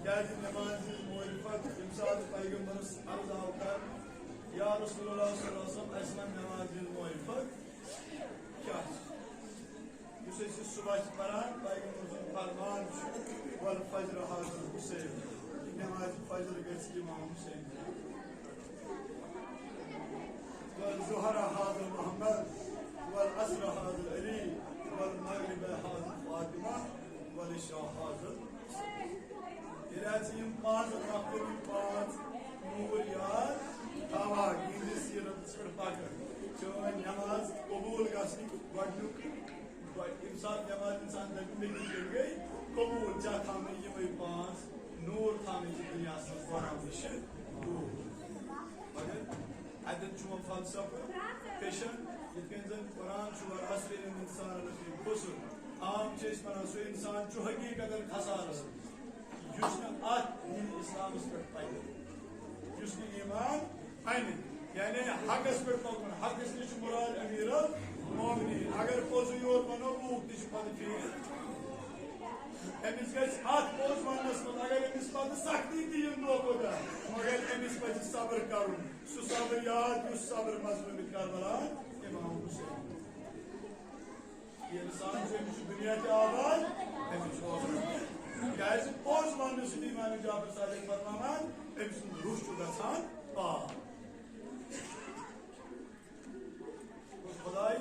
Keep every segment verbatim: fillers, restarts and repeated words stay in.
کیازِ نمازِ ہٕنٛز معرفت، ییٚمہِ ساتہٕ پیغمبرس عرض آو کرنہٕ، یا رسول اللہ صلی اللہ علیہ وسلم، اسہِ ون نمازِ ہٕنٛز معرفت کیٛاہ چھِ؟ یُس أسۍ یہِ صبح چھِ پران، پیغمبر سُنٛد فرمان چھُ، "والفجر حاضر حسین"، نمازِ فجر گژھِ امام حسین۔ والظہر حاضر محمد، والعصر حاضر علی، والمغرب حاضر فاطمہ، والعشاء حاضر۔ ییٚلہِ اَسہِ یِم پانٛژھ نفر، یِم پانٛژھ نوٗر یاد تھاوہاکھ، یِہنٛدِس سیٖرتس پٮ۪ٹھ پکان، چٲنۍ نماز قبوٗل گژھنٕکۍ گۄڈٕنیُک، گۄڈٕ ییٚمہِ ساتہٕ نماز اِنسان دَپہِ، مےٚ کِتھ کٔنۍ گٔے قبوٗل، ژےٚ تھاونہٕ یِمے پانٛژھ نوٗر تھاونہٕ چھِ دُنیاہَس منٛز پران نِشہِ دوٗر۔ مگر اَتٮ۪تھ چھُ وۄنۍ فلسفہٕ پیشن، یِتھ کٔنۍ زَن قرآن چھُ، "والعصر ان الانسان لفی خسر"۔ عام چھِ أسۍ وَنان، سُہ اِنسان چھُ حقیٖقتاً خسارَس منٛز، یُس نہٕ اَتھ دین اسلامَس پٮ۪ٹھ پَکہِ، یُس نہٕ ایمان اَنہِ۔ یعنی حقَس پٮ۪ٹھ پَکُن، حقَس نِش چھُ مُراد امیر المومنین۔ اگر پوٚزُے یوت وَنو، لوٗکھ تہِ چھِ پَتہٕ پھیٖرِتھ۔ أمِس گژھِ اَتھ پوٚز وَننَس منٛز، اگر أمِس پَتہٕ سختی تہِ یِن دۄہ کھۄتہٕ دۄہ، مگر أمِس پَزِ صبر کَرُن۔ سُہ صبر یاد، یُس صبر مظلوم کربلا امام حسین۔ یہِ انسان چھُ، أمِس چھُ دُنیا تہِ آباد، أمِس چھُ ٲخرت تہِ۔ کیازِ پوٚز وننہٕ سۭتۍ امام جعفر صادق فرماوان، أمۍ سُنٛد روح چھُ گژھان پاک۔ خدایہِ،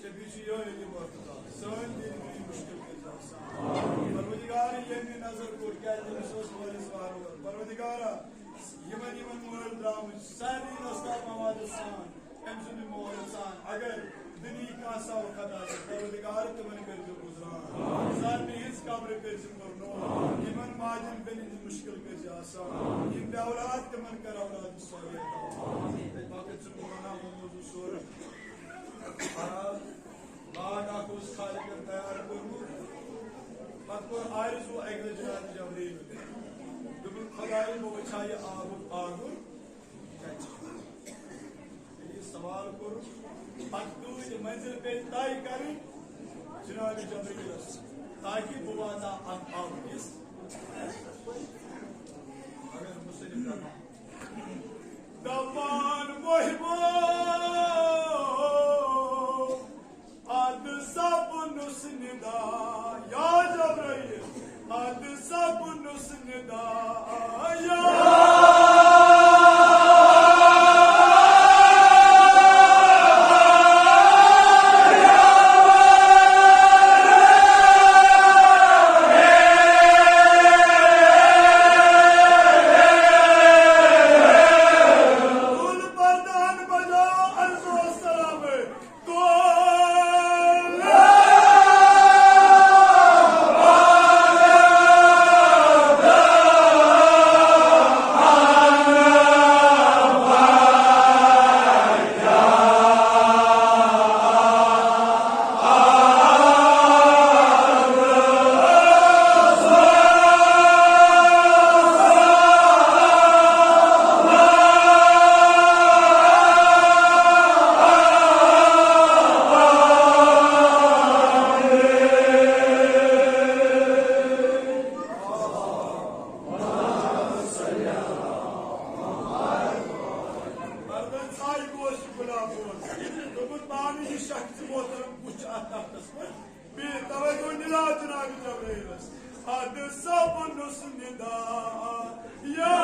ژےٚ بیٚیہِ چھُ یِہوٚے یہِ وقت آسان۔ سٲنۍ دِل میٲنۍ مُشکِل کٔرۍ زِ آسان۔ پروردگار، ییٚمۍ یہِ نظر کوٚر، کیازِ تٔمِس اوس وٲرِس وارٕ وارٕ۔ پروردگارا، یِمن، یِمن مٲلۍ درٛامٕتۍ، سارنٕے نستعلیق موادس سان، أمۍ سُنٛد یہِ مول اِنسان، اگر دُنیہٕکۍ کانٛہہ سوال خطا چھِ، پروردگار، تِمن کٔرۍ زِ گُزران۔ سارنٕے ہٕنٛز قبرٕ کٔرۍ زِ پُرنوٗر۔ یِمن ماجن بیٚنٮ۪ن ہٕنٛز مُشکِل کٔرۍ زِ آسان۔ یِم بے اولاد، تِمن کر اولاد صالح عطا۔ وقت چھُنہٕ مولانا محمد حضور صٲب۔ باغ اکھ اوس خالقن تیار کوٚرمُت۔ پتہٕ کوٚر آرزو اکہِ دۄہ جناب جبرائیل۔ دوٚپُن، خدایہِ، بہٕ وٕچھِ ہا یہِ آبُک آنگُر۔ ییٚلہِ یہِ سوال کوٚرُن، پتہٕ پیوٚو یہِ منزل پیٚیہِ طے کرٕنۍ جناب جبرائیلس۔ تاکہ بہٕ واتہٕ ہا اتھ آبہٕ کِس۔ اگر مُصنِف دپان، دپان محبو، ادٕ سپنُس ندا، یا جبرائیل، ادٕ سپنُس ندا، یا گُل پردان بجا عرض و سلام۔ مردن ساے گوش گلاب گوش۔ دوٚپُن پانہٕ یہِ شخص محترم کُس چھُ اَتھ تختس پٮ۪ٹھ؟ بیٚیہِ توے گوٚو نِلا جناب جبرائیلس۔ ادٕ سپنُس ندا، یا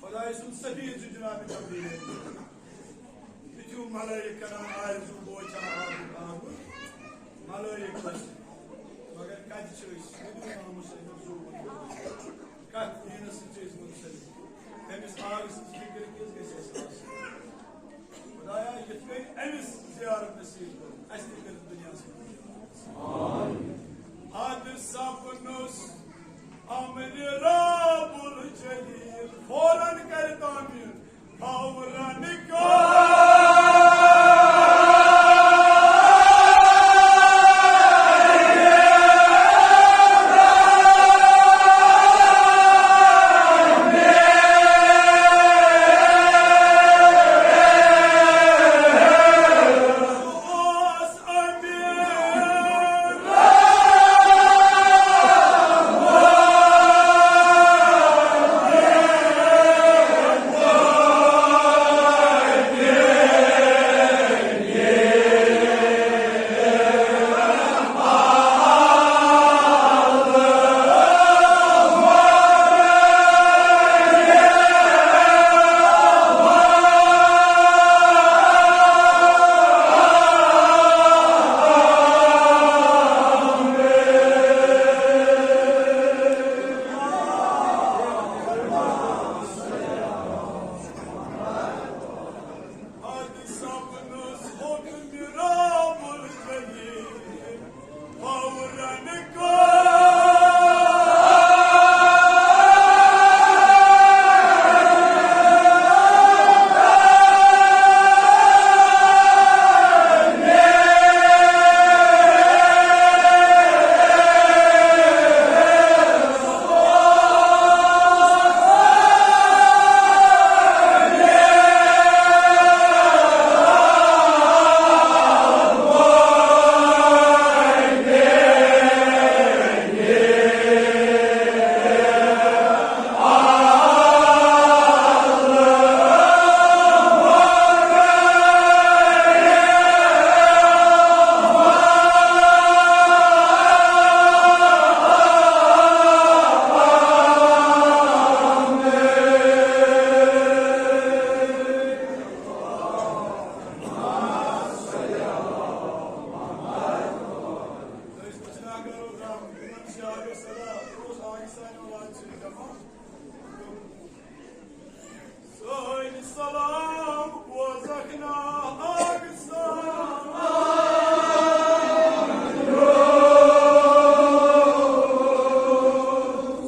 خدای سُنٛد سفیر چھُ جناب جبرائیل۔ یہِ چھُ ملٲیِک کران آرزو بوزان آبُک آبُک۔ ملٲیِک ٲسۍ۔ مگر کتہِ چھِ أسۍ؟ نبی محمد صلی اللہ علیہ وسلم۔ کتھ دیٖنس سۭتۍ چھِ أسۍ منسلک؟ تٔمِس آبہٕ سٕنٛز فِکر کِژھ گژھِ اَسہِ آسٕنۍ؟ خدایا، یِتھ کٔنۍ أمِس زیارت نصیب کٔر، اَسہِ تہِ کٔرِتھ دُنیاہَس منٛز زیارت۔ ادٕ سپنُس امرِ رب الجلیل، فوراً کٔرِتھ آمیٖن۔ فوراً کٔرِتھ۔ سلام بوزکھ نا اکھ سلام۔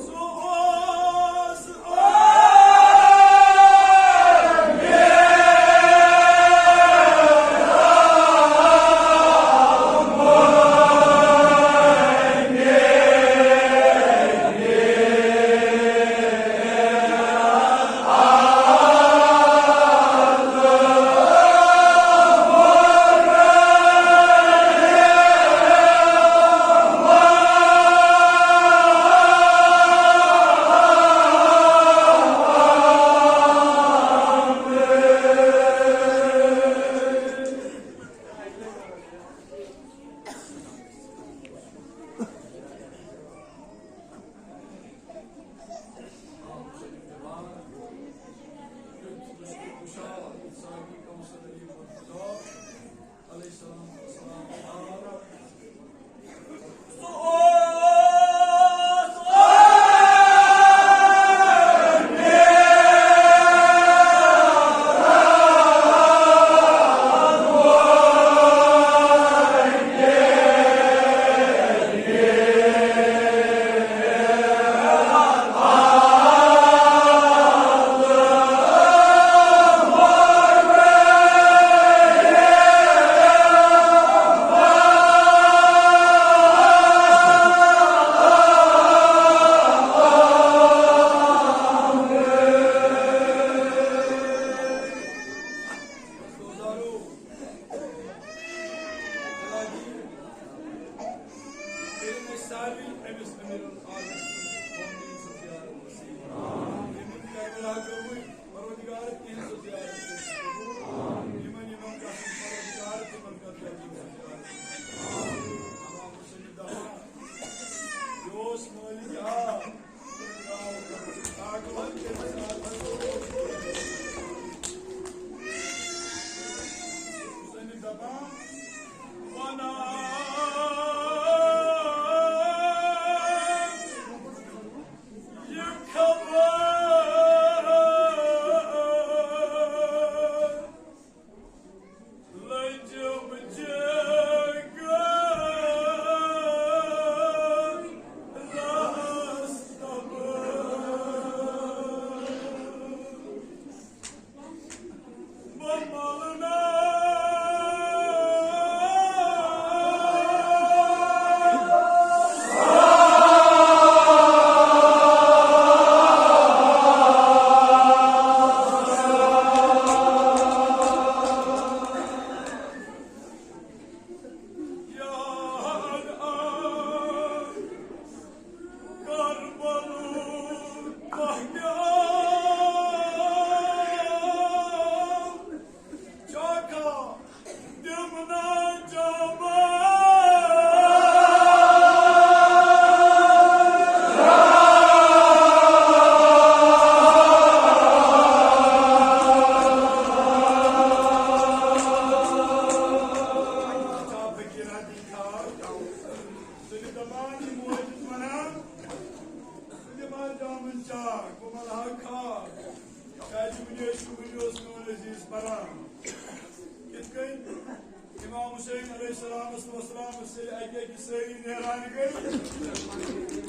سُہ اوس ییٚلہِ أسۍ سارنٕے أمِس أمیٖر العالم سٕنٛز قومی سٕنٛز زیارت ٲسۍ۔ ییٚمہِ کربلا کٔرمٕتۍ پروردگار تِہنٛز زیارت کٔرِتھ قبول۔ یِمن یِمن گژھن پروردگار تِمن خٲطرٕ تِہنٛز زیارت۔ امام حسین دپان، یہِ اوس مٲلِک آ، کیٛازِ وٕنی ٲسِو، وٕنی اوس میون عزیز پران۔ کِتھ کٔنۍ؟ امام حسین علیہ السلامس وسلامس ییٚلہِ اکہِ اکہِ سٲری نیران گٔے،